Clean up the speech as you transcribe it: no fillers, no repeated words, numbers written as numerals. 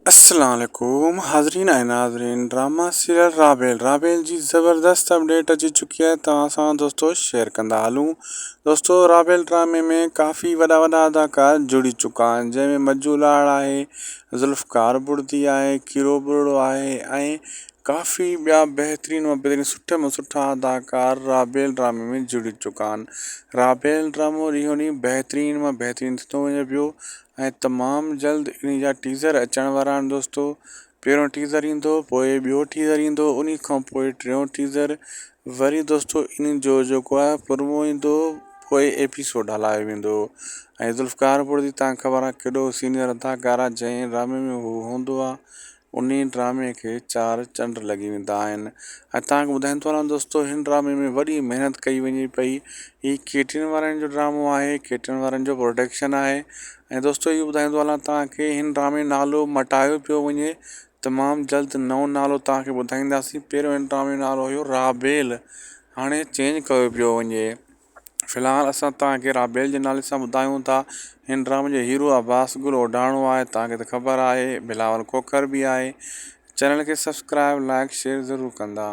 السلام عليڪم حاضرين ۽ ناظرين ڊراما سيريل رابيل رابيل جي زبردست اپڊيٽ اچي چڪي آهي توهان سان دوستو شيئر ڪندا هلون دوستو رابيل ڊرامي ۾ ڪافي وڏا وڏا اداڪار جڙي چڪا آهن جنهن ۾ مجو لاڙ آهي ذوالفقار بڙدي آهي کيرو ٻرڙو آهي ۽ ڪافي ٻيا بهترين مان بهترين سٺي مان سٺا اداڪار رابيل ڊرامي ۾ جڙي چڪا آهن رابيل ڊرامو ڏينهون ڏينهن بهترين مان بهترين ٿيندو وڃي پيو ۽ تمام جلد انهي جا ٽيزر اچڻ وارا آهن دوستو پهريون ٽيزر ايندو پوء ٻيو ٽيزر ايندو انهي کان پوء ٽيون ٽيزر وري دوستو انهي جو جيڪو آهي پرومو ايندو پوء ايپيسوڊ هلايو ويندو ۽ ذوالفقار ڀٽو جي تان خبر آهي ڪيڏو سينئر اداڪار آهي جنهن ڊرامي ۾ هو هوندو آهي انهي ڊرامي کي چار چنڊ لڳي ويندا آهن ۽ توهان کي ٻڌائيندو هلان دوستو هن ڊرامي ۾ وڏي محنت ڪئي وڃي پئي هي ڪي ٽي اين وارن جو ڊرامو آهي ڪي ٽي اين وارن جو پروڊڪشن آهي ۽ دوستو اهو ٻڌائيندو هلان توهان کي هن ڊرامي جو نالو مٽايو پيو وڃي تمام جلد نئون نالو توهان کي ٻڌائينداسين پهريون هن ڊرامي جو نالو هيو رابيل هاڻي چينج ڪيو پيو وڃي في الحال اسان توهان کي رابيل جي نالي سان ٻڌايون ٿا. هن ڊرامي جو هيرو عباس گل اوڍاڻو آهي توهان کي ته خبر آهي بلاول کوکر به آهي چينل کي سبسڪرائب لائڪ شيئر ضرور ڪندا.